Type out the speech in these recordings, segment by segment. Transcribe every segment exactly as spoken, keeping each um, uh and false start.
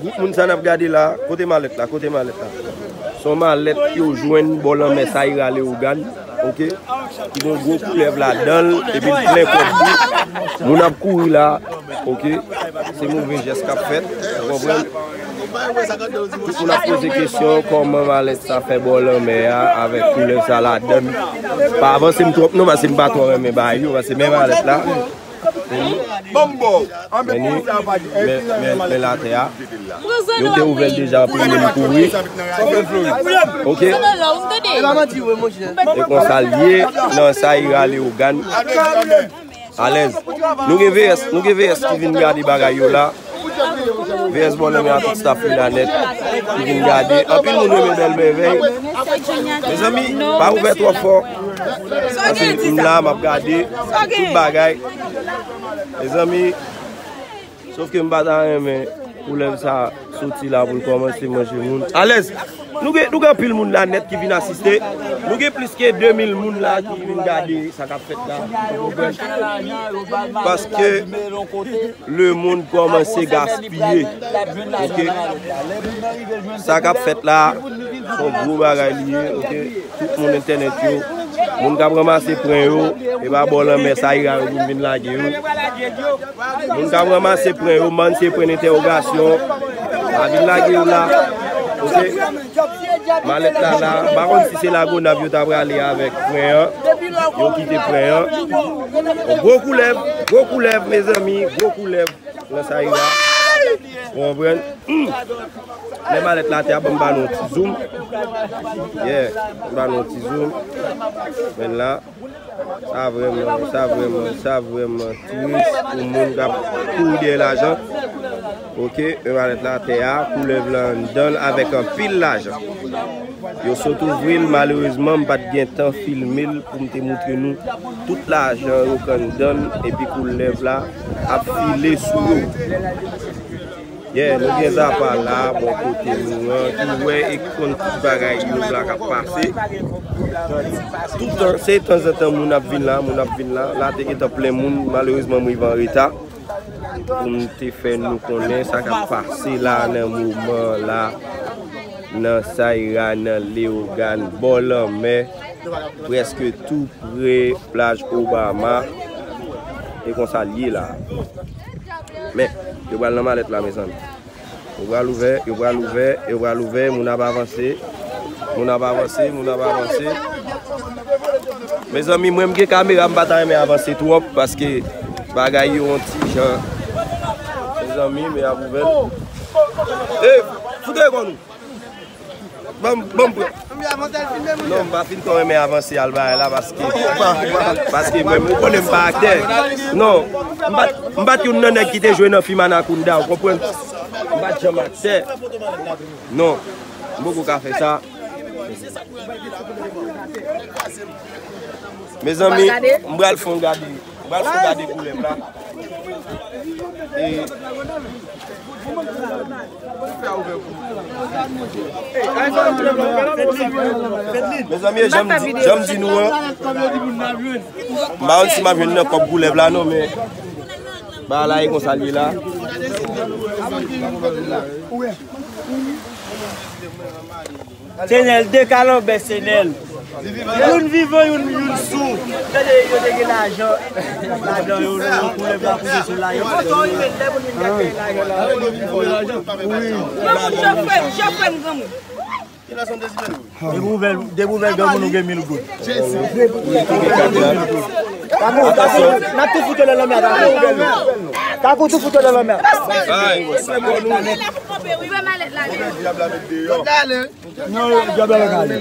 Gwoup moun sa n ap gade la, kote malèt la, kote malèt la? Se yon malèt yo jwenn bò lanmè Sayra Leyogàn, oke? Ki gen yon gwo koulèv ladan l, epi l plen kòb li. Moun ap kouri la, oke? Se move jès k ap fèt, ou konprann? Tout moun ap poze kesyon, kòman malèt sa fè bò lanmè a avèk koulèv sa ladan l? Pa avanse m twòp non, paske m pa twò renmen bagay yo, paske men malèt la. Ban m ba w. Men, men, men latè a. Yo te ouvè l deja, anpil moun kouri. Oke. E konsa l ye nan Sayra Leyogàn. Alèz. Nou gen V S, nou gen V S ki vin gade bagay yo la. V S bò lanmè a, tout staff li la nèt ki vin gade. Anpil moun renmen bèl mèvèy. Mezanmi, pa ouvè twò fò. Paske m la, m ap gade tout bagay. Mezanmi, sòf ke m pa ta renmen koulèv sa soti la pou l kòmanse manje moun. Alèz, nou gen, nou gen anpil moun la nèt ki vin asiste. Nou gen plis ke de mil moun la ki vin gade sa k ap fèt la. Paske lemonn kòmanse gaspiye. Oke? Sa k ap fèt la, se yon gwo bagay li ye. Oke? Tout moun entènèt yo, moun k ap ranmase pwen yo, e pa bò lanmè Sayra yo pou vin lage yo. Moun k ap ranmase pwen yo, manse pwen entèwogasyon, a vin lage yo la. Oke? Malèt la la, m pa konn si se Lagonav yo ta prale avèk pwen an, yo kite pwen an. Gwo koulèv, gwo koulèv, mezanmi, gwo koulèv nan Sayra. Ou konprann? Hmm. Lè malèt la atè a, ban m ba nou yon ti zoom. Yeah, ban m ba nou yon ti zoum. Men la, sa vrèman, sa vrèman, sa vrèman tris pou moun k ap kouri dèyè lajan. Oke, men malèt la atè a, koulèv la anndan l avèk anpil lajan. Yo sot ouvri l, malerezman, m pa t gen tan filme l pou m te moutre nou tout lajan yo k anndan l epi koulèv la ap file sou yo. Yeah, nou gen Zapa la, bò kote nou an, ki wè e ki konn tout bagay yo la k ap pase. Toutan, se tanzantan moun ap vin la, moun ap vin la. La te gentan plen moun, malerezman m rive an reta. Pou m te fè nou konnen sa k ap pase la nan moman la, nan Sayra, nan Leyogàn, bò lanmè, prèske tou pre plaj Obama. E konsa l ye la. Men, yo pral nan malèt la, mezanmi. Yo pral ouvè, yo pral ouvè, yo pral ouvè, moun ap avanse. Moun ap avanse, moun ap avanse. Mezanmi, mwen m gen kamera, m pa ta renmen avanse twòp, paske bagay yo yon ti jan. Mezanmi, men ap ouvè. Ey, fout telefòn ou. Ban m, ban m pran. Non, m pa fin twò renmen avanse al bagay la, paske, paske mwen, ou konnen m pa aktè. Non, m pa t, m pa t youn nan nèg ki te jwe nan fim Anaconda, ou konprann? M pa t janm aktè. Non, m poko ka fè sa. Mezanmi, m pral fè yon gade. M pral fè yon gade koulèv la. E Mezanmi, jan m di, jan m di nou an, m pa konn si m ap jwenn nan kòb koulèv la non, men bagay la e konsa l ye la. Senèl, de kalanbè, Senèl. Youn vivan, youn, youn sou. Tande, yo te gen lajan ladan yo, yo koule pa koule sou lajan. Depi w ouvè, depi w ouvè granmoun ou gen mil goud. N ap tou fout yo nan lanmè a, Kakou. Kakou tou fout yo nan lanmè a. Non, dyab la lòk ale.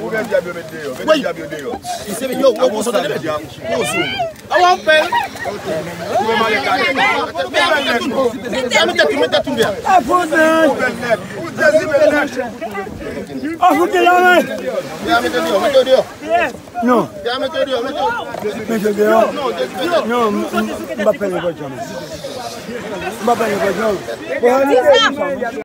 Ou gen dyab yo met deyò, mete dyab yo deyò. Yo, yo, yo, yo, yo. Awa, w pè. Mete tou, mete tou, mete tou. Ou bèl nèt. Ou dezi bèl nèt. Ou fout de la men. Mete deyò, mete deyò. Non. Mete deyò, mete deyò. Non, dezi bèl nèt. Non, m, m, m pa pè nenpòt jan. M pa pè nenpòt jan.